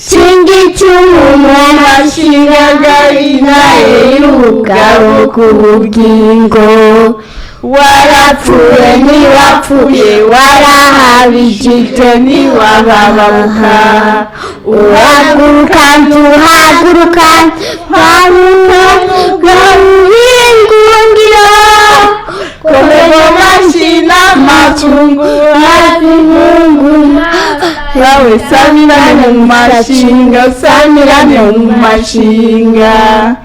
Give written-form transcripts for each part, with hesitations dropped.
Shinga icumu mu mashinga gabinaye y'ubugabo ku bugingo. Warapfuye ntiwapfuye, warahabijije ntiwabababuka. Uhaguruka ntuhaguruka, haguruka ingungiro. Komego mashina matungu hazimungu. Nawe samirane mu mashinga, samirane mu mashinga.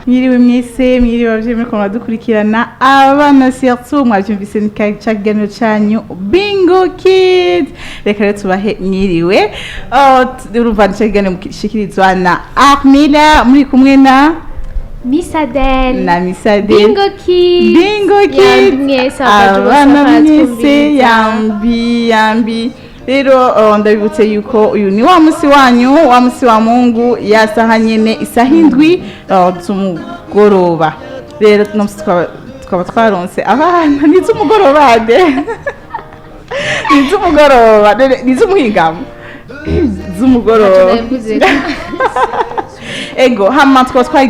Mwiriwe mwese, mwiriwe abavyeyi muriko muradukurikirana, abana surtout. Mwavyumvise, ni ca kiganiro canyu Bingo Kids. Reka rero tubahe mwiriwe. Oh, urumva ni ca kiganiro mushikirizwa na Armila, muri kumwe na Miss Adele. Na Miss Adele. Bingo Kids. Bingo Yambi Kids. mwese abaje bose. Abana mwese. Baratwumviriza. Yambi yambi. Rero ndabibutse yuko uyu ni wa musi wanyu, wa musi wa Mungu, ya saha nyene, isaha 7 z'umugoroba. Rero tuno musi twaba twaronse abana. Ni z'umugoroba de, ni z'umugoroba, ni z'umuhingamo, z'umugoroba. Ndabivuze. Ego, hama twaba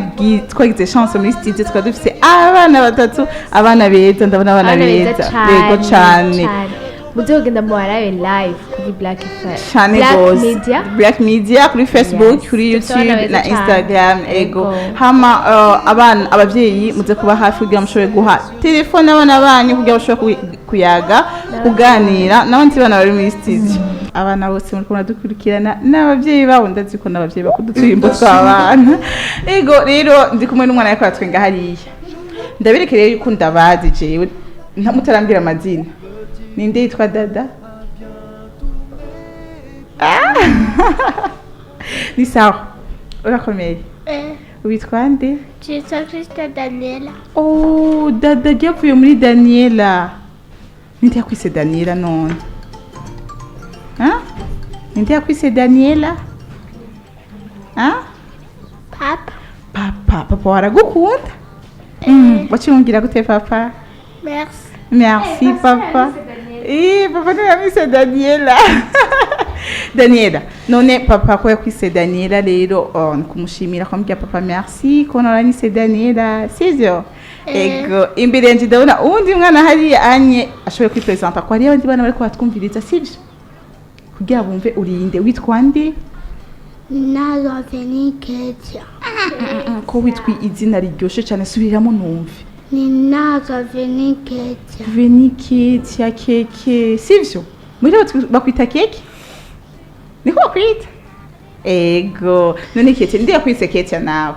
twagize chance, muri studio twaba dufise abana batatu, abana beza. Ndabona abana Abana beza. beza. Yego cane. Muze kugenda muwarabe live kuri Black FM. Cane Black gose. Media. Black Media kuri Facebook, Yes. kuri Dufise abana YouTube beza na cane. Instagram. Ego. Ego. Hama abana, abavyeyi muze kuba hafi kugira mushobore guha telefone abana banyu kugira mushobore kuyaga, kuganira n'abandi bana bari muri studio. Abana bose muriko muradukurikirana n'abavyeyi babo, ndazi ko n'abavyeyi bakunda uturirimbo tw'abana. Ego, rero ndi kumwe n'umwana ariko aratwenga hariya. Ndabereke rero yuko ndabazi jewe mutarambwira amazina. Ninde yitwa Dada? Ah! Ni sawa, urakomeye? Witwa nde? Jitwa Krista Daniela. Oh, Dada ryavuye muri Daniela. Ninde yakwise Daniela none? Ha? Ninde yakwise Daniela? Ha? Papa. Papa, papa waragukunda? Waciye umubwira gute papa? Merci. Merci papa. Papa niwe yamwise Daniela. Daniela. None papa ko yakwise Daniela rero, oh, ni kumushimira, kumubwira: "Papa, merci ko naranyise Daniela." Sivyo? Ego, imbere yanje ndabona uwundi mwana hariya anye ashoboye kwipresenta ko hariyo abandi bana bariko batwumviriza, sivyo? Kugira bumve urinde, witwa nde? Nazo Veniketia. Ko witwa izina riryoshe cyane, subiramo numve. Ni nazo Veniketia. Veniketia Keke, sivyo? Muri bakwita Keke, niko bakwita? Ego, none Keke, ndi yakwise Ketia nawe?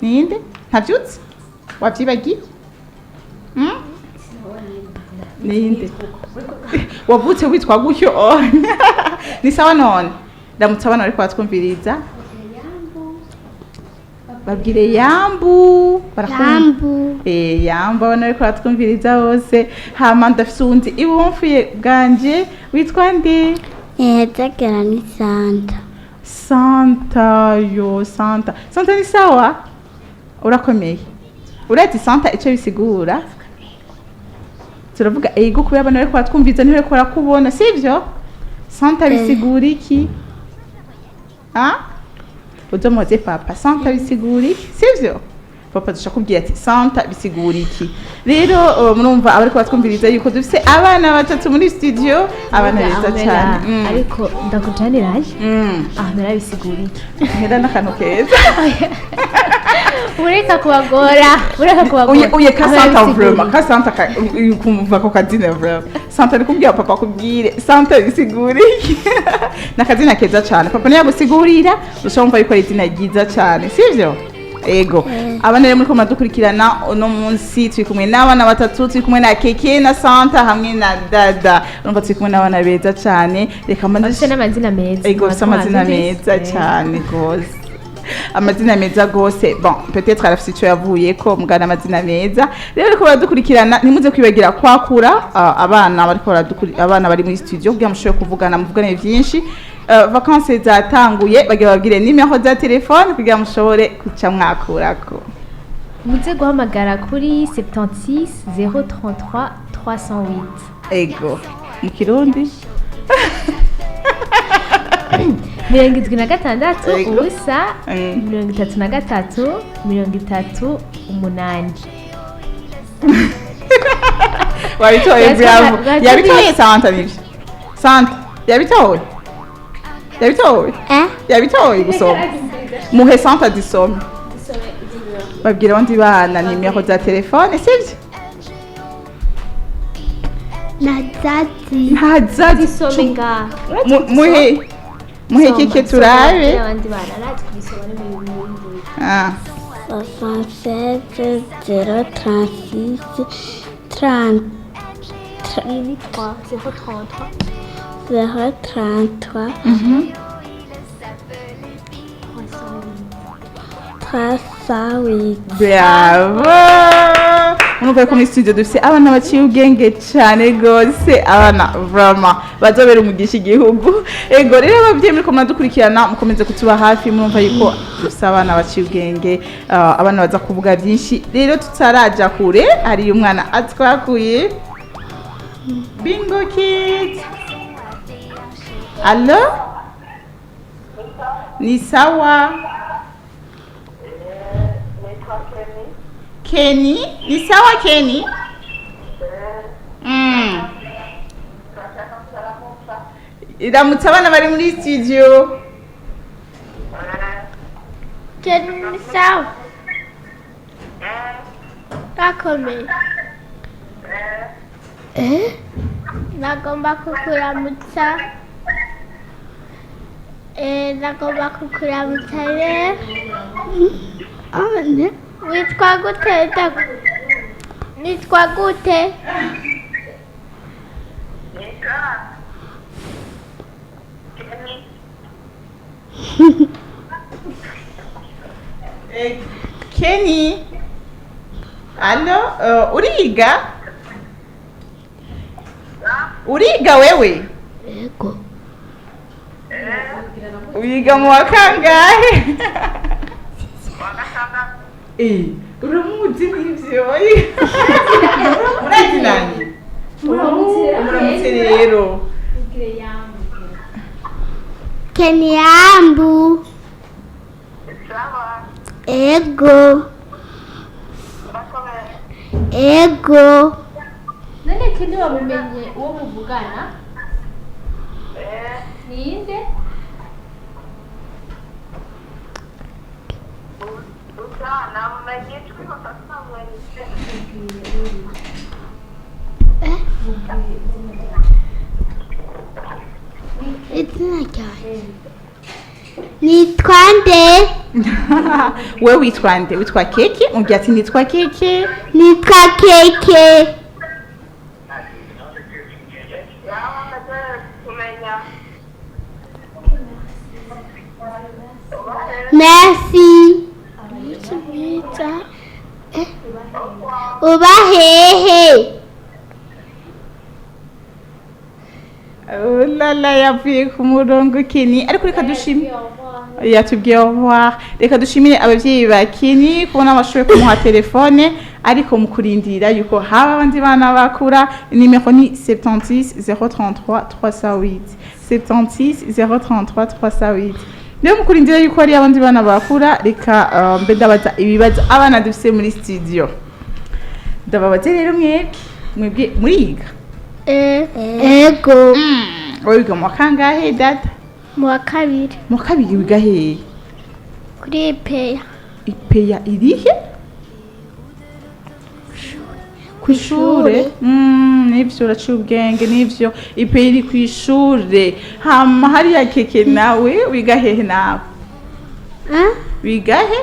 Ninde ntavyutse wavyibagiye? Ninde wavutse witwa gutyo? Oh. Ni sawa. None ndamutse abana bariko batwumviriza, babwire yambu, barakunda. Yambu. Yambu abana bariko baratwumviriza bose. Hama ndafise uwundi ibumfuye bwanje, witwa nde? Nihezagera ni Santa. Santa, yo Santa, Santa, ni sawa, urakomeye? Uretse Santa ico bisigura, turavuga ego kubera abana bariko baratwumviriza ntibariko barakubona, sivyo? Santa bisigura iki? Ah, uzomubaze papa, Santa bisigura iki, sivyo? Papa dushaka kubwira ati: "Santa bisigura iki?" Rero murumva abariko batwumviriza yuko dufise abana batatu muri studio, abana beza cyane. Ariko ndakujaniraje. Ahmera bisigura iki? Hera n'akantu keza. Ureka kubagora, ureka kubagora. Uye uye ka Ahmera Santa bisigura vraiment iki? Ka Santa ka kumva ko kazina vraiment Santa, ari kumbwira papa kubwire Santa bisigura iki. N'akazina keza cyane. Papa niyo yagusigurira ushobora yuko ari izina ryiza cyane, sivyo? Ego, abana rero muriko muradukurikirana, uno munsi turi kumwe n'abana batatu. Turi kumwe na Keke na Santa hamwe na Dada. Urumva turi kumwe n'abana beza cyane. Reka mbanze Bafise n'amazina meza. Ego, bafise amazina Wabyumvise? meza cyane gose, amazina meza gose. Bon, peut-être arafise ico yavuyeko mugana amazina meza. Rero ariko baradukurikirana, ntimuze kwibagira kwakura abana bariko abana bari muri studio kugira mushobore kuvugana, muvugane vyinshi. Vacances zatanguye, bagira babwire nimero za telefone kugira mushobore kuca mwakurako. Muze guhamagara kuri 76 033 308. Ego, mu Kirundi. 76 Yego. ubusa 33 38. Wabitoye. Bravo. Yabitoye Santa, nivyo Santa yabitoye, yabitoye. Eh? Yabitoye gusoma. Muhe Santa disome, babwira abandi bana nimero za telefone, sivyo? Nazazi. Ntazazi. Isome ngaha. Muhe keke turabe. Abandi bana arazi kubisoma no mu bindi. Ah. 67 036 30 Ni 3 033. 033 308. Bravo! Murumva ko muri studio dufise abana baciye ubwenge cyane gose, abana vraiment bazobera umugisha igihugu. Ego rero, ababyeyi muriko muradukurikirana, mukomeze kutuba hafi. Murumva yuko dufise abana baciye ubwenge, abana baza kuvuga byinshi. Rero tutaraja kure, hari umwana atwakuye. Bingo Kids, allo, ni sawa? Kenny, ni sawa Kenny? Iramutse abana bari muri studio. Kenny, sawa? Gakomeye. Eh? Nagomba kukuramutsa. Eh, nagomba kukuramutsa rero. Witwa gute? Nitwa gute? Nitwa Kenny. Kenny. Allo, uriga? Uriga wewe? Yego. Wiga mu wa kangahe? Wa gatandatu. Eh, uramuzi n'ivyo? Urazi nani? Muramutse rero. Kenny, yambu. Sawa. Ego. Urakomeye. Ego. None Kenny, wamumenye uwo muvugana? Eh, Ninde? Gusa namumenye ijwi gusa sinamumenye izina. Eh? Izina ryanjye. Nitwa nde? Wewe witwa nde? Witwa Keke? Umbwira ati nitwa Keke. Nitwa Keke. Yaba amaze kumenya. Merci. Umunsi mwiza. Eh? Uba hehe? Oh la la, yavuye ku murongo Kenny, ariko reka dushime, yatubwiye au revoir. Reka dushimire abavyeyi ba Kenny kubona bashoboye kumuha telefone, ariko mu kurindira yuko haba abandi bana bakura, nimero ni 76 033 308, 76 033 308. Rero mu kurindira yuko hari abandi bana bakura, reka mbe ndabaza ibibazo abana dufise muri studio. Ndababaze rero, mwebwe muriga? Ego. Wowe wiga mu wa kangahe, dada? Mu wa kabiri. Mu wa kabiri, wiga hehe? Kuri IPEA. IPEA irihe? Kw'ishure. Nivyo, uraciye ubwenge, nivyo, IPEA iri kw'ishure. Hama hariya Keke nawe wiga hehe nawe? Ah? Wiga he?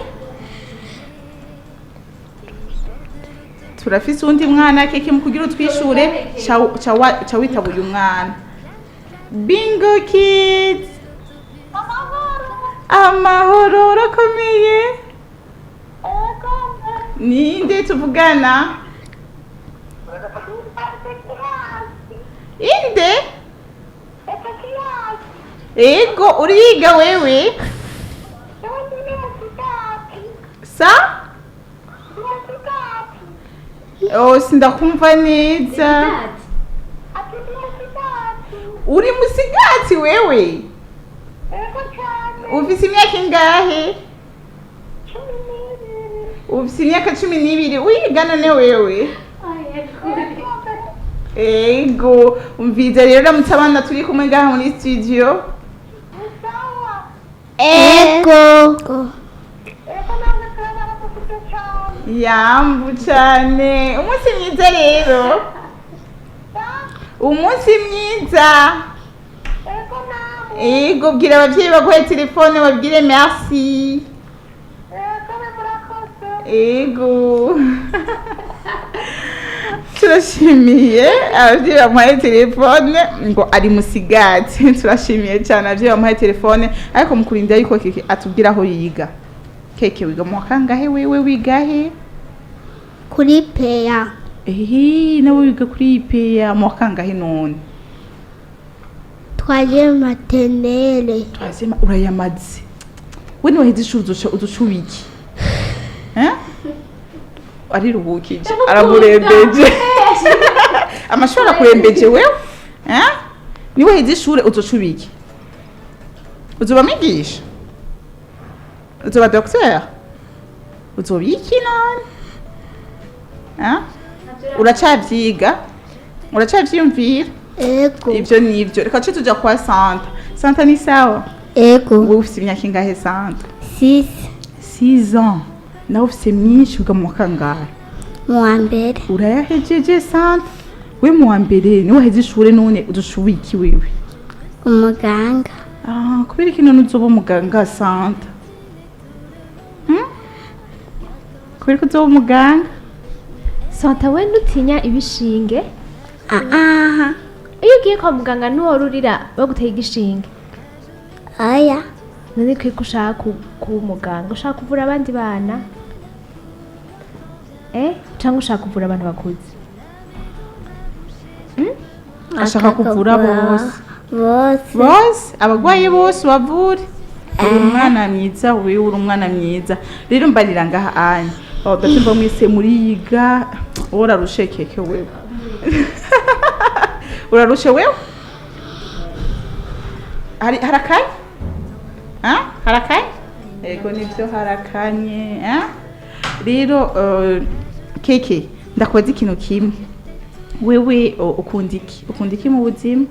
Turafise uwundi mwana. Keke, mu kugira utwishure, ca witaba uyu mwana. Bingo Kids, amahoro, urakomeye? Ninde tuvugana? Inde? Ego, uriga wewe? Sa? Oh, sindakumva neza. Uri Musigati wewe? Ego cyane. Ufise imyaka ingahe? 12. Ufise imyaka 12, wiga none wewe? Ego, umviza rero, ramutse abana turi kumwe ngaha muri studio. Sawa. Ego. Ego, namwe turabaramukije cyane. Yambu cyane, umunsi mwiza rero, umunsi mwiza. Ego, namwe. Ego, bwira abavyeyi baguhe telefone, babwire merci. Ego, murakoze. Ego, turashimiye abavyeyi bamuhaye telefone ngo ari musigati. Turashimiye cyane abavyeyi bamuhaye telefone, ariko mu kurinda yuko Keke atubwira aho yiga. Keke, wiga mu wa kangahe wewe? Wigahe? Kuri peya. Ehe, nawe wiga kuri IPEA mu wa kangahe none? Troisième maternelle. Twazema urayamaze we, niwaheze ishuri uzoca uba iki? Eh? Ariruhukije, aramurembeje, amashuri arakurembeje wewe. Eh? Niwaheze ishuri uzoca uba iki? Uzoba mwigisha, uzoba docteur, uzoba iki none? Eh? Uracavyiga, uracavyiyumvira? Ego. Ivyo nivyo, reka ce tuja kwa Santa. Santa, ni sawa? Ego. Wowe ufise imyaka ingahe, Santa? 6. 6 ans, nawe ufise myinshi. Wiga mu wa kangahe? Mu wa mbere. Urayahejeje, Santa? We mu wa mbere, niwe waheze ishure none uzoca iki wewe? Umuganga. Ah, kubera iki none uzoba umuganga, Santa? Kubera ko uzoba umuganga? Santa, we ntutinya ibishinge? Aha. Iyo ugiye kwa muganga ntiwora urira baguteye igishinge? Oya. None kwiga ushaka kuba umuganga, ushaka kuvura abandi bana, cyangwa ushaka kuvura abantu bakuze? Ashaka kuvura bose. Bose. Bose, abagwayi bose bavure. Uri umwana mwiza wewe, uri umwana mwiza. Rero mbarira ngaha anya, oh, ndatumva mwese muriga. Wowe urarushe, Keke, wewe urarushe wewe. Hari harakanye? Ah, harakanye? Ego, nivyo, harakanye. Ah, rero Keke, ndakubaza ikintu kimwe. Wewe ukunda iki? Ukunda iki mu buzima?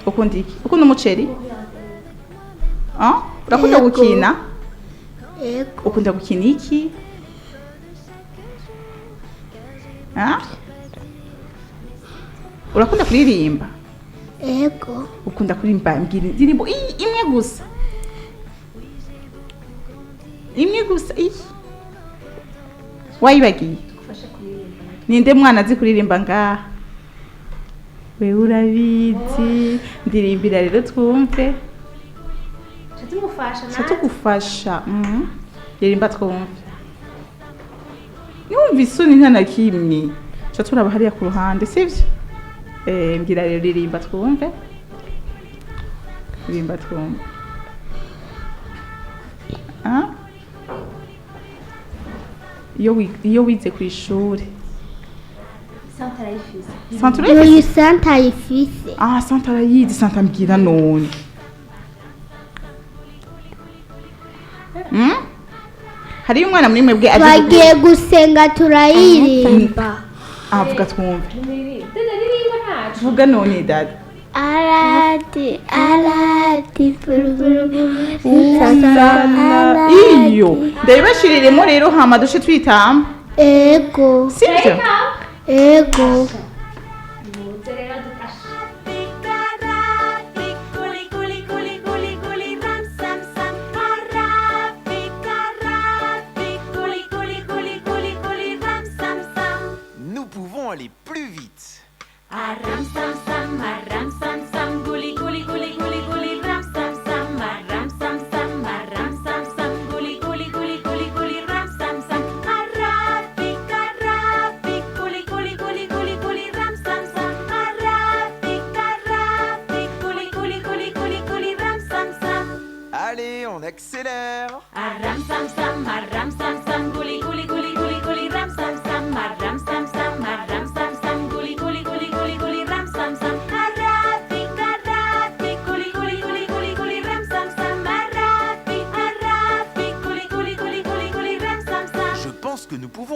Ukunda iki? Ukunda umuceri? Ah, urakunda Yego. gukina? Ego. Ukunda gukina iki? Ah, urakunda kuririmba? Ego. Ukunda kuririmba? Mbwira indirimbo imwe gusa, imwe gusa. Iyi wayibagiye? Ninde mwana azi kuririmba ngaha? Wewe urabizi, ndirimbira rero twumve. Tumufasha. Ca tugufasha. Ririmba twumve. Niwumva isoni nta na kimwe, ca turaba hariya ku ruhande, sivyo? Mbwira rero, ririmba twumve, ririmba twumve. Ah? Iyo wize ku ishuri. Santa arayifise. Santa urayifise? Uyu Santa ayifise. Ah, Santa arayizi. Santa, mbwira none. Hariyo umwana muri mwebwe azi? Twagiye gusenga turayiririmba. Ah, vuga twumve. Vuga none, dada. Arati arati Uzana iyo ndabibashiriremo rero, hama dushe twitamba. Ego. Sibyo? Ego. Guli, guli, guli, guli, guli, ram, sam, sam. Rafika, Rafik, guli, guli, guli, guli, guli, ram, sam, sam. Nous pouvons aller plus vite. Aram, sam, sam, aram, sam, sam, guli, guli, guli, guli, guli, ram, sam, sam, aram, sam, sam, aram, sam, sam, guli, guli, guli, guli, guli, ram, sam, sam. Rafika, Rafik, guli, guli, guli, guli, guli, ram, sam, sam. Rafika, Rafik, guli, guli, guli, guli, guli, ram, sam, sam. Allez, on accélère. Aram sam sam, aram sam sam, guli guli guli guli guli, ram sam sam, aram sam sam, aram sam sam, guli guli guli guli guli, ram sam sam, arafik arafik.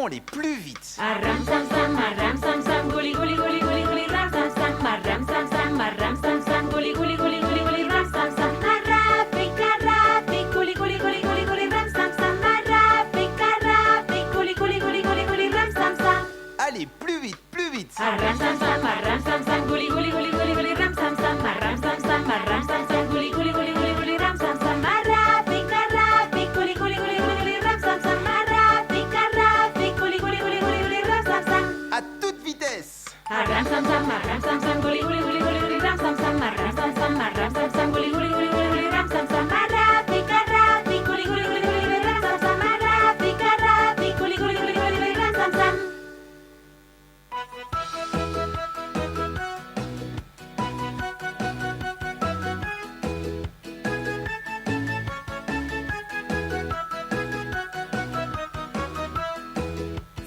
pouvons aller plus vite. Arram sam sam, arram sam sam, guli guli guli guli guli ram sam sam, arram sam sam, arram sam sam, guli guli guli guli guli ram sam sam, arrafik arrafik, guli guli guli guli guli ram sam sam, arrafik arrafik, guli guli guli guli guli ram sam sam. Allez, plus vite, plus vite. Arram sam sam, arram sam sam, guli guli guli guli guli ram sam sam, arram sam sam, arram sam sam, guli guli guli guli guli ram sam sam, arrafik arrafik, guli guli guli guli guli ram sam sam, arrafik arrafik, guli guli guli guli guli ram sam sam. À toute vitesse. Arram sam sam, arram sam sam, guli guli guli guli guli ram sam sam, arram sam sam, arram sam sam, guli guli guli guli guli ram sam sam, arrafik arrafik, guli guli guli guli guli ram sam sam, arrafik arrafik, guli guli guli guli guli ram sam sam.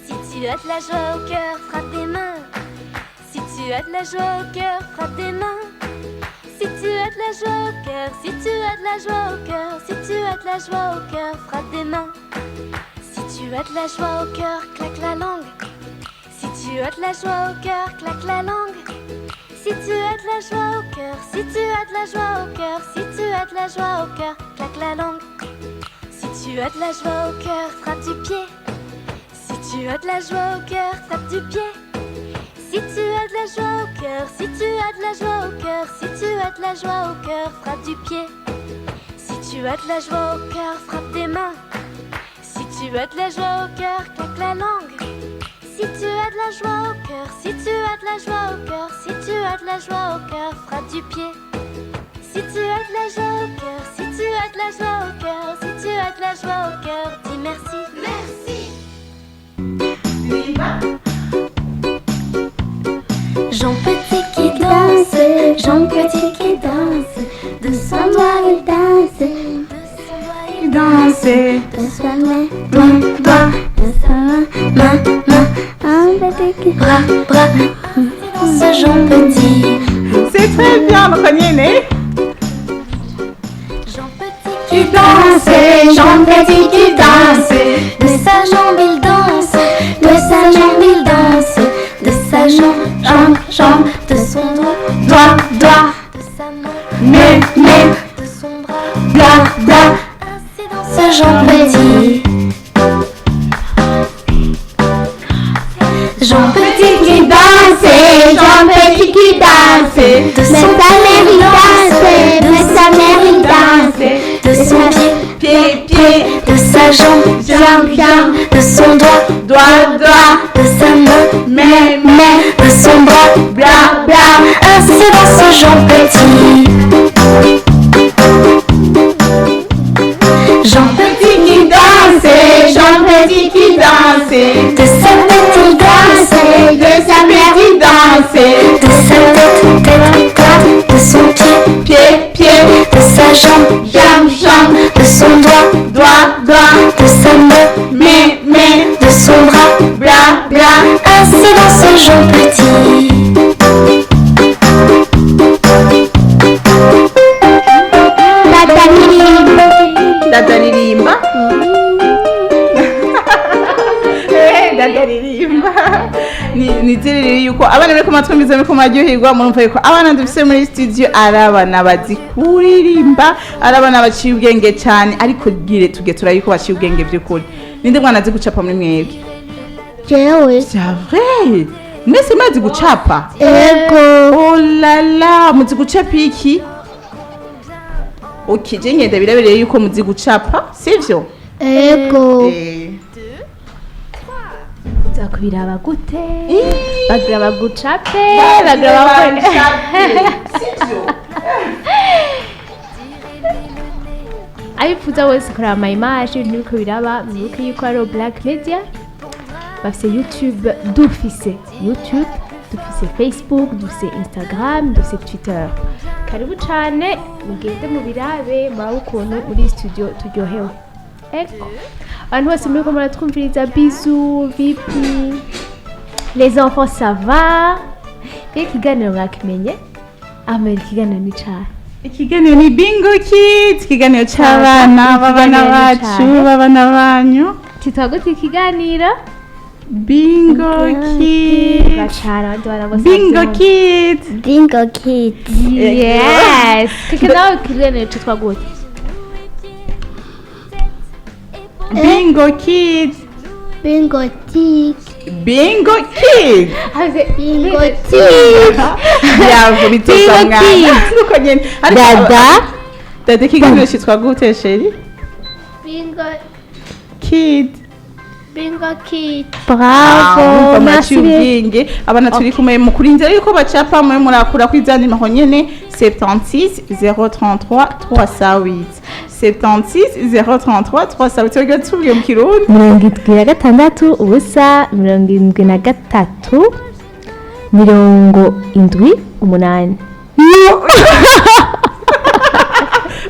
Si tu as de la joie au cœur, frappe des mains. Si tu as de la joie au cœur, frappe des mains. Si tu as de la joie au cœur, si tu as de la joie au cœur, si tu as de la joie au cœur, frappe des mains. Si tu as de la joie au cœur, claque la langue. Si tu as de la joie au cœur, claque la langue. Si tu as de la joie au cœur, si tu as de la joie au cœur, si tu as de la joie au cœur, claque la langue. Si tu as de la joie au cœur, frappe du pied. Si tu as de la joie au cœur, frappe du pied. Si tu as de la joie au cœur, si tu as de la joie au cœur, si tu as de la joie au cœur, frappe du pied. Si tu as de la joie au cœur, frappe des mains. Si tu as de la joie au cœur, claque la langue. Si tu as de la joie au cœur, si tu as de la joie au cœur, si tu as de la joie au cœur, frappe du pied. Si tu as de la joie au cœur, si tu as de la joie au cœur, si tu as de la joie au cœur, dis merci. Merci. Jean Petit qui danse, Jean Petit qui danse, de son doigt il danse, de son doigt il danse, de sa main, doigt, doigt, de sa main, main, main, un petit qui bras, bras, danse Jean Petit. C'est très bien, donc on y est né. Jean Petit qui danse, Jean Petit qui danse, de sa jambe il danse, de sa jambe il danse, de sa jambe, jambe, jambe, de son doigt, doigt, doigt, de sa main, Mais, mais, de son bras, bla, bla. ainsi danse Jean Petit. Jean Petit qui danse, Jean Petit qui danse, de mais son sa mère il danse, mais sa mère il danse, de son pied, Pied, pied, de sa jambe, jambe, jambe, de son doigt, doigt, doigt, de sa main, mais, mais, de son bras, bla, bla. ainsi danse Jean Petit. Jean Petit Petit qui danse, Jean Petit qui danse, de sa tête il danse, de sa mère il danse, de sa tête, tête, tête, de son pied, pied, pied, de sa jambe, jambe, jambe, de son doigt, doigt, doigt, de sa main, mais, mais, de son bras, bla, bla. ainsi danse Jean Petit. Tata Mimi. Dada ririmba. Eh, dada ririmba. Nizere rero yuko abana bariko matwumviza muriko muraryoherwa, murumva yuko abana dufise muri studio ari abana bazi kuririmba, ari abana baciye ubwenge cyane, ariko gire tuge turayuko baciye ubwenge by'ukuri. Ninde mwana azi gucapa muri mwebwe? Jewe. C'est vrai. Mwese murazi gucapa? Ego. Oh la la, muzi gucapa iki? Ok, je ngenda birabereye yuko muzi gucapa, sivyo? Ego. Eh. Uza kubiraba gute bagira bagucape bagira bakore Sivyo? abifuza bose kuraba ama image ibintu biriko biraba mwibuke yuko ari Black Media bafise YouTube, dufise YouTube, dufise Facebook, dufise Instagram, dufise Twitter. Karibu cane mugende mubirabe murabe ukuntu muri studio turyohewe. Ego, abantu bose muriko muratwumviriza, bisous. Vipi les enfants, ça va? Mbega ikiganiro mwakimenye? Amera ikiganiro ni cane. Ikiganiro ni Bingo Kids, ikiganiro c'abana b'abana Ikiganiro bacu, cane. b'abana banyu. Kitwa gute ikiganiro? Bingo Kids. Bacara abandi bana bose. Bingo Kids. Bingo Kids. Yes. Keke, nawe ikiganiro cyitwa gute? Bingo Kids. Bingo Kids. Bingo Kids. Bingo Kids. Bravo, bitoza Bingo mwana. Kids. Nuko nyene. Ariko Dada. Dada, ikiganiro cyitwa gute, chérie? Bingo Kids. Bingo Kids. Bravo. Muraciye Merci. ubwenge abana turi kumwe. Mu kurindira yuko bacapa, mwe murakura kuri za nimero nyene: 76 033 308, 76 033 308. Tugiye tubwiye mu Kirundi. 76 0 73 78.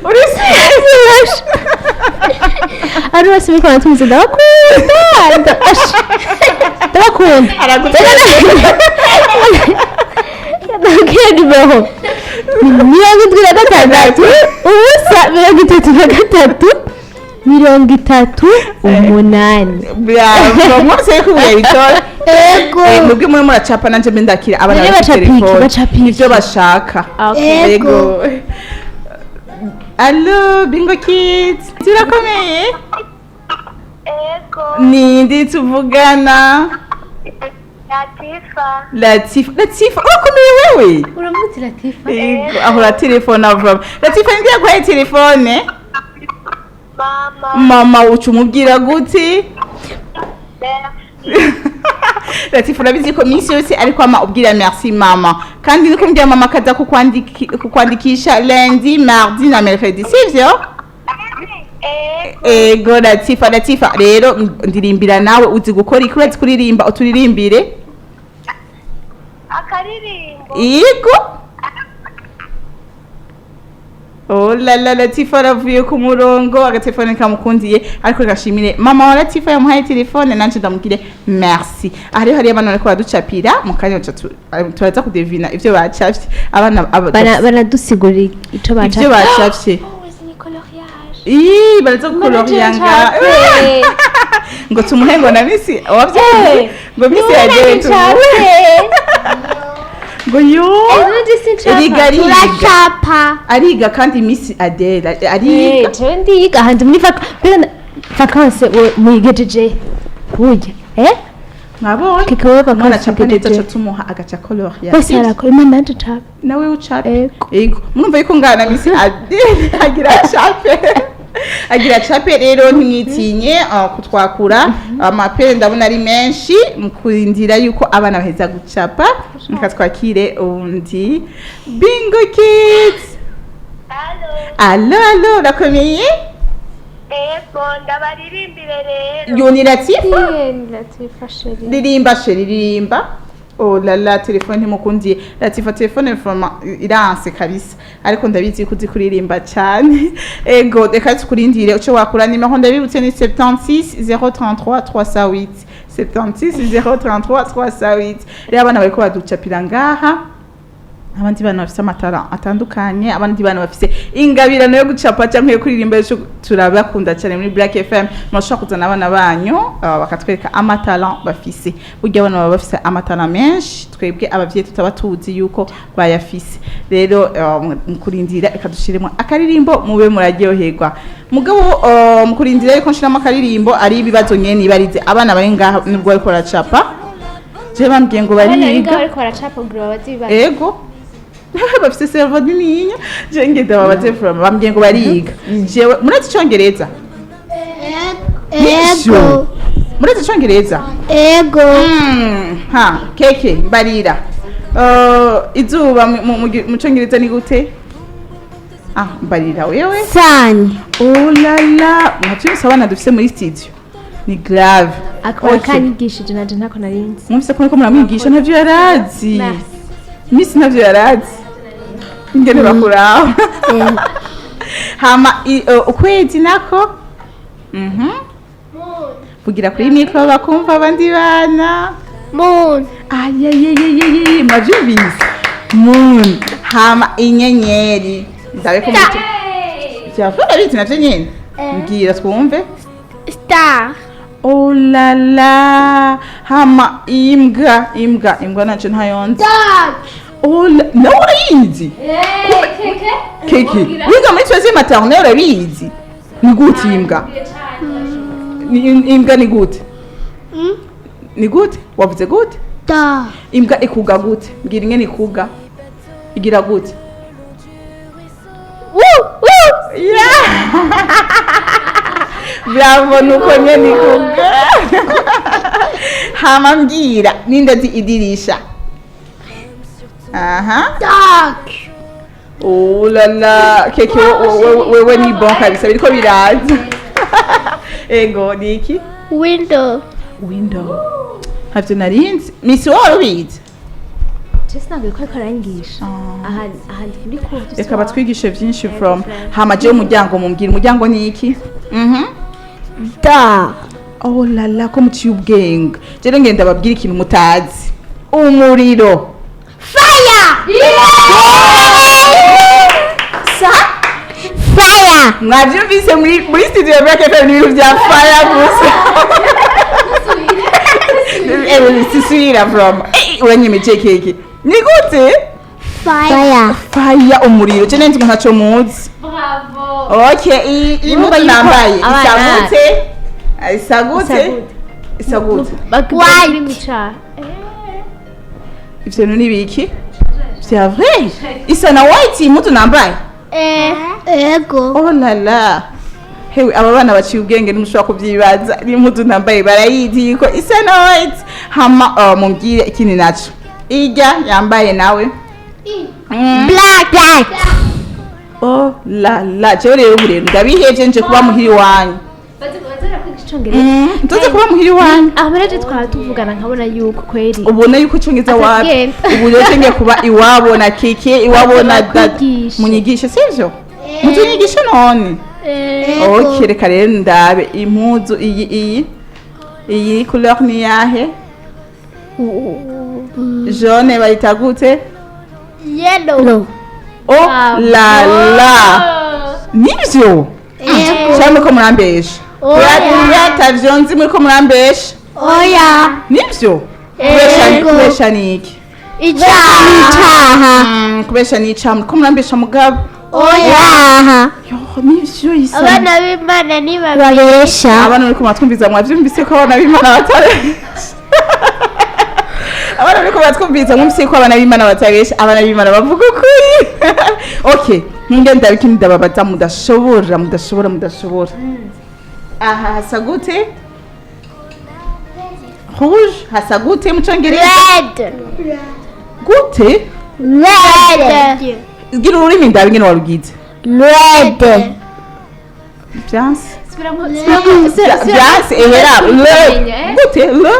Uri serious? Ari bose muri kumwe tumize, ndabakunda. Ndabakunda. Aragutera. Ndababwira nimero: ni 76 0 33 38. Bravo, mwese yuko muyabitora. Ego. Mwebwe mwe muracapa, nanje mbe ndakira abana None bafite bacapa iki? telefone. Bacapa iki? Ivyo bashaka. Ego. Ego. Allo, Bingo Kids, turakomeye. Ego. Nindi tuvugana? Latifa. Latifa, Latifa, urakomeye wewe? Uramutse, Latifa. Ego, ahora telefone avamo. Latifa, ngiye guhaye telefone. Mama. Mama uca umubwira gute? Merci. Latifa, urabizi ko minsi yose ariko ama ubwira merci mama, kandi niko mbwira mama akaza kukwandikisha lundi, mardi na mercredi, sivyo? Ego. Ego, Latifa. Latifa rero, ndirimbira nawe. Uzi gukora iki? Urazi kuririmba? Uturirimbire. Akaririmbo. Yego. Oh la la, Latifa aravuye ku murongo, agatelefone kamukundiye, ariko gashimire mama wa Latifa yamuhaye telefone, nanje ndamubwire merci. Aha rero hariyo abana bariko baraducapira mu kanya, baca turaza kudevina ivyo bacafye abana Banadusigurira ico bacapye. Ivyo bacafye. Ii, baraza gukoloriyanga ngo tumuhe, ngo na misi wavye, ngo misi yagewe tumuhe, ngo yo eriga ariga. Turacapa. Ariga kandi misi Adele ariga. Jewe ndiga ahandi muri vacances muyigejeje burya, eh? Mwabonye? Keke, wowe umwana vacances acapa neza, ugejeje? aca tumuha agaca koloria. Bose barakora, imana nanje ncapa. Nawe ucape. Ego. Ego, murumva yuko ngana misi Adele agira acape, agira acape. Rero ntimwitinye kutwakura amapere, ndabona ari menshi. Mu kurindira yuko abana baheza gucapa, reka twakire undi. Bingo Kids. Allo. Allo, allo, urakomeye? Ego, ndabaririmbire rero. Yo, ni Latifa. Latifa, chérie. Ririmba, chérie, ririmba. Oh la la, telefone ntimukundiye Latifa, telefone vraiment iranse kabisa, ariko ndabizi ko uzi kuririmba cyane. Ego, reka tukurindire uco wakura. Nimero ndabibutse ni 76 033 308, 76 033 308. Rero abana bariko baducapira ngaha, abandi bana bafise amatara atandukanye, abandi bana bafise ingabirano yo gucapa cyangwa yo kuririmba. Ejo turabakunda cyane muri Black FM. Murashobora kuzana abana banyu bakatwereka amatara bafise. Burya abana baba bafise amatara menshi, twebwe abavyeyi tutaba tuzi yuko bayafise. Rero mu kurindira, reka dushiremo akaririmbo mube muraryoherwa. Mugabo mu kurindira yuko nshiramo akaririmbo, ari ibibazo nyene ibarize abana bari ngaha nubwo bariko baracapa. Je bambwiye ngo Abana biga bariga. bariko baracapa kugira babaze ibibazo. Ego, bafise cerveau nininya. Je ngenda babaze from, bambwiye ngo bariga. Jewe murazi Icongereza? Ego. Murazi Icongereza? Ego. Ha keke, mbarira. Izuba mu Congereza ni gute? Ah, mbarira wewe. Sun. Oh la la, mwavyumvise abana dufise muri studio, ni grave. Akaba Okay. kanyigishije, nanje ntako narinzi. Mwumvise ko muriko muramwigisha, ntavyo yarazi. Merci. Misi ntavyo yarazi ingene bakuraba. Hama ukwezi nako vugira kuri mikoro bakumva abandi bana. Moon. Ayayayayayay, mwavyumvise, moon. Hama inyenyeri, ndabe ko mutu vyavuga bizi navyo nyene, mbwira twumve. Star. Oh la la, hama imbwa, imbwa, imbwa nanje ntayonzi. Oh la, nawe urayizi? Keke wiga muri troisième maternelle, urabizi? Ni gute imbwa? Imbwa ni gute? Ni gute? Wavuze gute? Dog. Imbwa ikuga gute? Mbwira ingene ikuga. Igira gute? Woo woo. Yeah! Bravo, nuko nyene ikuga. Hama mbwira, ninde azi idirisha? Aha. Dog. Oh la la, Keke, wewe ni bon kabisa, biriko biraza. Ego, ni iki? Window. Window. Ntavyo narinzi. Misi, wowe ubizi? Je sinabwiye ko ariko arangisha aha aha, ndi muri cours du Reka soir. batwigishe vyinshi from hama je umuryango, mumbwira umuryango ni iki? Mhm. Dog. Oh la la, ko muciye ubwenge. Je rero ngenda babwira ikintu mutazi. Umuriro. Fire. Sa? Fire. Mwavyumvise muri studio ya Black FM, ibintu vya fire gusa. Sisubira from. Uranyemeje Keke. Ni gute? Fire. Fire, umuriro. Je nenzi ngo ntaco muzi. Bravo. Okay, iyi Urumva mpuzu yuko nambaye abana- isa gute? Isa gute? Isa Isa gute? White. Ivyo bintu ni biki? Vya vrai? Isa na white iyi mpuzu nambaye? Ego. Oh la la. Hewe, aba bana baciye ubwenge, ntimushobora kubyibaza. N'impuzu nambaye barayizi ko isa na white. Hama mumbwire ikindi naco. Irya yambaye nawe. Black. Black. Oh la la, jewe rero ubu rero ndabihevye, nje kuba muhiri iwanyu. Icongereza. Nzoze kuba muhiri iwanyu. Aho rero twaba tuvugana nkabona yuko kweri Ubona yuko icongereza wapi? Atagenda. Ubu rero ngiye kuba iwabo na Keke, iwabo na dada. Bakwigishe. Munyigishe, sivyo? Mutunyigishe none. Okay, reka rero ndabe impuzu iyi couleur ni yahe? Jaune bayita gute? Yellow. Oh la la, nivyo? Ego. Cyangwa ko murambesha? Oya. Atavyo nzi, muri ko murambesha. Oya. Nivyo? Kubesha? Ego. Kubesha ni iki? Icaha. Icaha. Kubesha ni icaha, ko murambesha mugabo. Oya. Yo, nivyo, isa Abana b'Imana ntibabesha. Abana muri kumatwumviza, mwavyumvise ko abana b'Imana batabesha? Abana muri kubatwumviza, mwumvise ko abana b'Imana batabesha? Abana b'Imana bavuga ukuri. Okay, nge ndabikindi ndababaza mudashobora, mudashobora, mudashobora. Aha hasa gute? Rouge hasa gute mu Congereza? Red. Gute? Red. Gira ururimi ndabe ingene warugize. Red. Vyanse. Subiramo. Vyanse, ehera le gute? Le?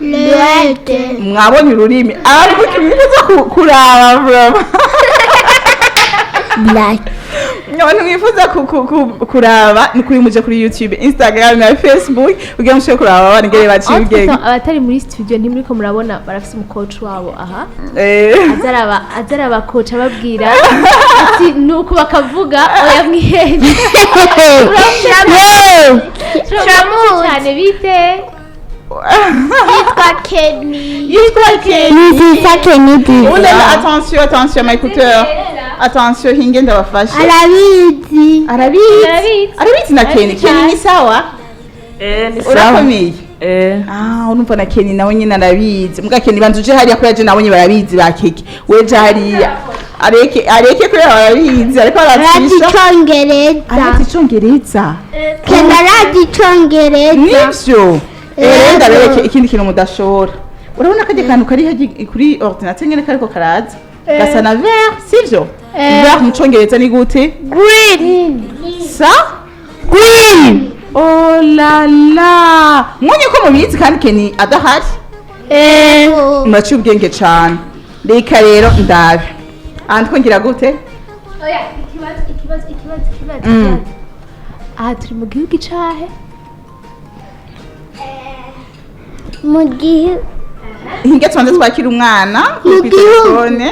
Red. Mwabonye ururimi, ariko mwifuza kuraba vraiment. Black. Abantu mwifuza kuraba, ni kuri muje kuri YouTube, Instagram na Facebook kugira mushobore kuraba abana ingene baciye ubwenge. Abatari muri studio ntimuriko murabona, barafise umucoach wabo aha. Azaraba coach ababwira ati nuko bakavuga oya mwihenze. Turamuzi. Cyane bite? Yitwa Kenny. Yitwa Kenny. Nziza Kennedy. Oh là là, attention, attention, mes écouteurs, attention, hinge ndabafashe. Arabizi. Arabizi. Arabizi. Arabizi na Kenny. Arabizi Kenny, cyane. ni sawa? Eh, ni sawa. Urakomeye? Eh. Ah, urumva na Kenny nawe nyine arabizi. Mbwa Kenny, banza uje hariya kubera je nawe nyine barabizi ba Keke. Weje hariya. Areke areke kubera barabizi, ariko Arazi aratisha. icongereza. Arazi icongereza. Kenny arazi icongereza. Nivyo? Rero ndabereke ikindi kintu mudashobora. Urabona kajya kantu kari haji kuri ordinateur ngene kariko karaza? Gasa na vert, sivyo? Vert mu Congereza ni gute? Green. Sa? Green. Oh la la! Mwonye ko mubizi kandi Kenny adahari? Muraciye ubwenge cane. Reka rero ndabe. Aha ndiko ngira gute? Oya, ikibazo, ikibazo, ikibazo, ikibazo. Aha turi mu gihugu icahe? Mu gihe Hinge tubanze twakira umwana Mu kuri gihugu. telefone.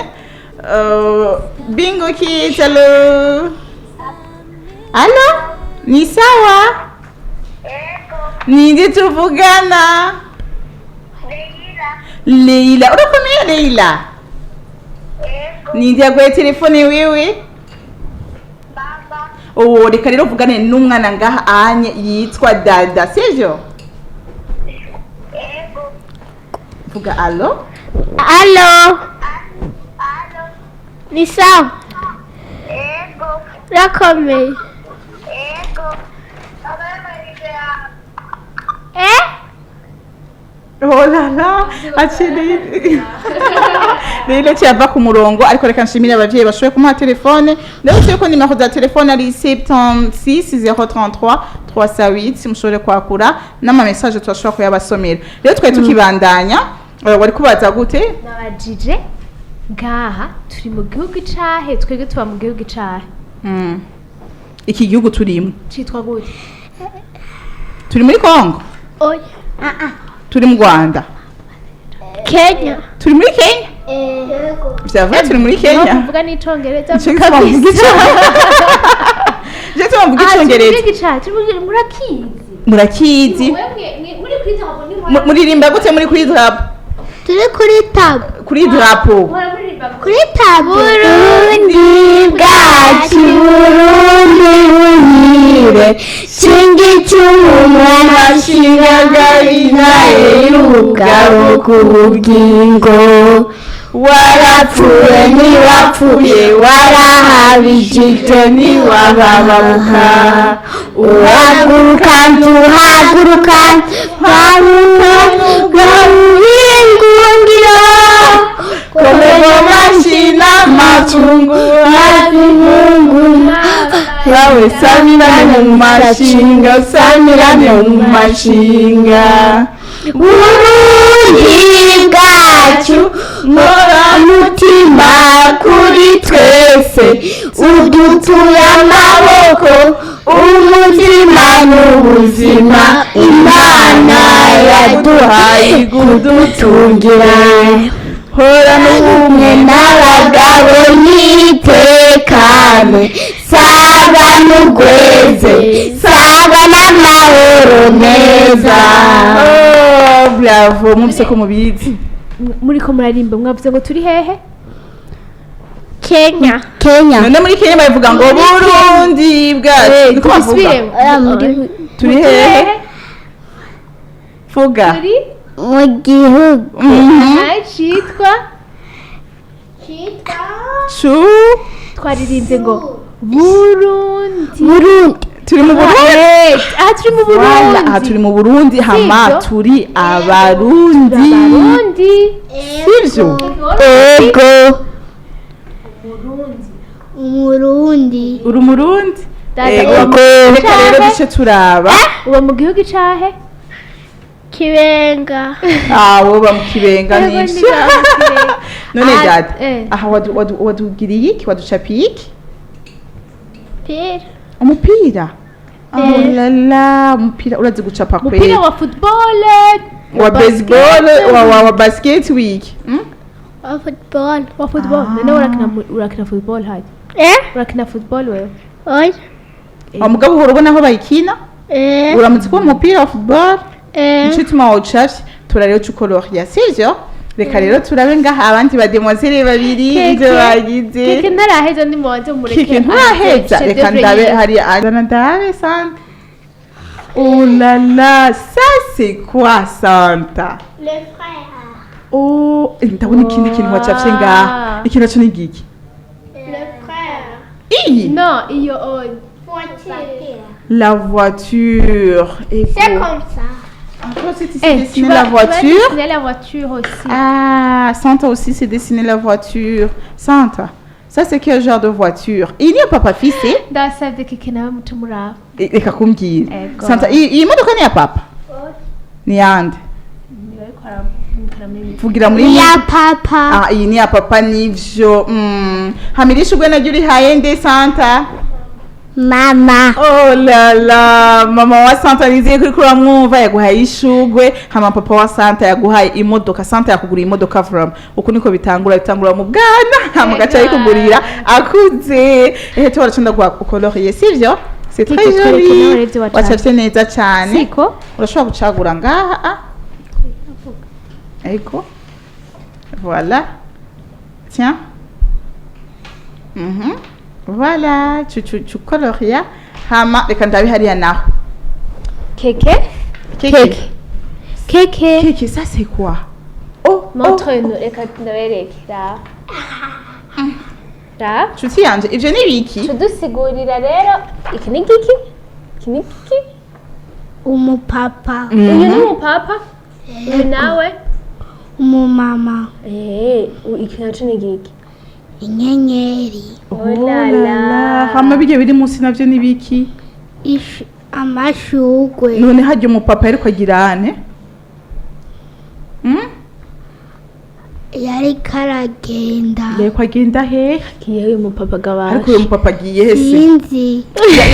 Bingo Kids, allo? Allo? Ni sawa? Ninde tuvugana? Leila. Leila, urakomeye Leila? Ego. Ninde yaguhaye telefone wiwe? Baba. Oh, reka rero uvugane n'umwana ngaha anye yitwa Dada, sivyo? Ego. Vuga alo. Alo, Alo. ni sawa? Ego. Urakomeye? Ego. Abamarira. Eh? Oh la la, aciye Leila cyava ku murongo, ariko reka nshimire abavyeyi bashoboye kumuha telefone. Ndabutse yuko nimero za telefone ari 76 033 308, mushobore kwakura n'ama message turashobora kuyabasomera. Rero twari tukibandanya, wari kubaza gute? Nabajije ngaha turi mu gihugu icahe, twebwe tuba mu gihugu icahe? Iki gihugu turimo Citwa gute? Turi muri Congo? Oya. Turi mu Rwanda? Kenya. Turi muri Kenya? Yego. Vyava turi muri Kenya. Kuvuga n'icongereza. Ico gituma mvuga ico, gituma mvuga Ah, turi mu icongereza. gihugu icahe, turi mu gihugu, murakizi? Murakizi. Wewe muri kuri drapeau ni Muririmba gute muri kuri drapeau? Turi kuri tabu. Kuri drapeau. Muririmba Kuri tabu. Burundi bwacu, Burundi buhire, shinga icyuma, shinga gabinaye y'ubugabo ku bugingo. Warapfuye ntiwapfuye, warahabijije ntiwabababuka. Uhaguruka ntuhaguruka, ntabuka ingungiro. Komego mashina matungu Mungu yawe, samirane mu mashinga, samirane mu mashinga. Burundi bwacu, mutima kuri twese, udutuye amaboko, umutima n'ubuzima Imana yaduhaye kudutungira. Hora n'ubumwe n'abagabo nitekane, saba n'ugweze, saba n'amahoro meza. Oh, bravo, mwumvise ko mubizi. Muriko murarimba, mwavuze ngo turi hehe? Kenya. Kenya. None muri Kenya bavuga ngo Burundi bwacu, niko bavuga? Tubisubiremo. Turi hehe? Vuga. Turi Mu gihugu Mhm. Citwa Chu. Twaririmbye ngo Burundi. Burundi. Turi mu Burundi. Aha turi mu Voilà, aha Burundi. turi mu Burundi, hama Sivyo? turi Abarundi. Abarundi. Sivyo? Ego. Umurundi. Uri Umurundi? Dada, Ego. uba mu gihugu Reka rero icahe? duce turaba. Uba mu gihugu icahe? Kibenga. Ah, wowe uba mu Kibenga. Yego, Nivyo. ndi mu Kibenga. None Ah, dada, aha wadugiriye iki, waducapiye iki? Pira. Umupira. Oh la la, umupira urazi gucapa kweli? Umupira wa football? Wa baseball, wa basket, wiki? Wa football. Wa football. None urakina football haje? Eh? Urakina football wewe? Oya. Wa mugabo uhora ubona aho bayikina? Eh. Uramutse kubona umupira wa football? Eh. Nico gituma wawucafye. Tura rero cukoloriya, sivyo? Reka rero turabe ngaha abandi bademoiselle babiri ivyo bagize. Keke ntaraheza, ndi mubanze mureke. Keke nturaheza, reka ndabe hari azana, ndabe Santa. Oh là là, ça c'est quoi, Santa? Le frère. Oh, ndabona ikindi kintu wacafye ngaha. Ikintu naco ni giki? Le frère. Iyi. No, iyo on. Voiture. La voiture. Ego. C'est comme ça. Toi aussi, tu sais Eh, tu dessiner vas, la tu vas voiture. dessiner la voiture aussi. Ah, Santa aussi sait dessiner la voiture. Santa, ça c'est quel genre de voiture? Iyi niyo papa afise? Ndasabye Keke nawe mutumuraba. Reka kumbwira. Ego. Santa, iyi modoka ni iya papa? Ni yande? Vugira muri Ya papa. Ah, iyi ni iya papa, nivyo. Hamirisha ubwo naryo urihaye nde, Santa? Mama. Oh la la, mama wa Santa nizeye kuri kuramwumva, yaguhaye ishugwe, hama papa wa Santa yaguhaye imodoka. Santa yakuguriye imodoka from. Uku niko bitangura, bitangura mu bwana, hama gaca yikugurira akuze. Ehe, tuba cunda guha ukoloriye, sivyo? C'est Keke, très twereke nawe joli. rero ibyo wacapye. Wacapye neza cyane. Siko. Urashobora gucagura ngaha, ah. Ego, voilà, tiens. Voilà, tu coloria. Hama reka ndabe hariya naho. Keke. Keke. Keke. Keke, ça c'est quoi? Oh, oh. Montre-nous, reka ndabereke. Ra. Ra. Nshuti yanje, ivyo ni biki? Tudusigurira rero, iki ni giki? Iki ni giki? Umupapa. Uyu ni umupapa? Uyu nawe? Umumama. Iki naco ni giki? Inyenyeri. Oh la la. Hama bijya biri munsi navyo ni biki? Amashugwe. None harya umupapa yariko agira ane? Yariko aragenda. Yariko agenda hehe? Kiye uyu mupapa gabasha. Ariko uyu mupapa agiye hese? Sinzi.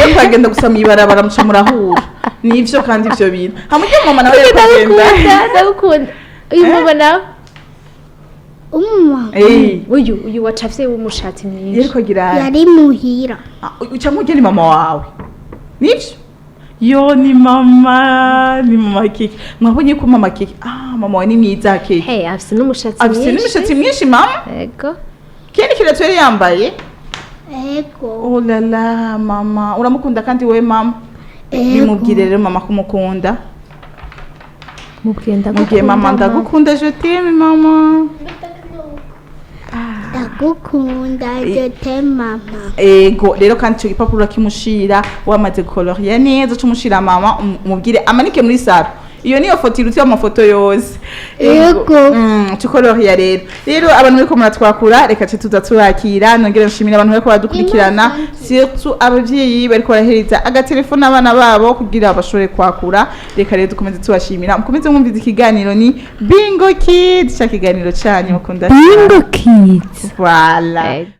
Yariko agenda gusa mw'ibarabara, muca murahura nivyo. Kandi ivyo bintu hamwe ujya mama nawe yariko agenda. Ndagukunda, ndagukunda. Uyu mama nawe? Umumama. Uyu wacafye w'umushatsi mwinshi. Yariko agira ane? Yari muhira. Ah, uca mujya ni mama wawe nivyo? Yo, ni mama, ni mama Keke. Mwabonye ko mama Keke, ah, mama wawe ni mwiza, Keke. Hey, afise n'umushatsi Afise mwinshi. n'imishatsi myinshi mama. Ego. Kindi kirato yari yambaye. Ego. Oh la la, mama uramukunda kandi we mama? Ego. Bimubwire rero mama ko umukunda. Mubwiye ndagukunda. Mubwiye mama ndagukunda, je t'aime mama. Ndagukunda, je t'aime mama. Ego rero, kandi ico gipapuro urakimushira wamaze gukoloriya neza, uca mama, umubwire amanike muri salon. Iyo niyo foto iruta amafoto yose. Ego. Tukoloriya rero. Rero abantu bariko muratwakura, reka ce tuza turakira. Nongere nshimira abantu bariko baradukurikirana, surtout abavyeyi bariko barahereza agatelefone abana babo kugira bashobore kwakura. Reka rero dukomeze tubashimira, mukomeze mwumviza ikiganiro ni Bingo Kids, ca kiganiro canyu mukunda. Bingo Kids. Voilà. Ego.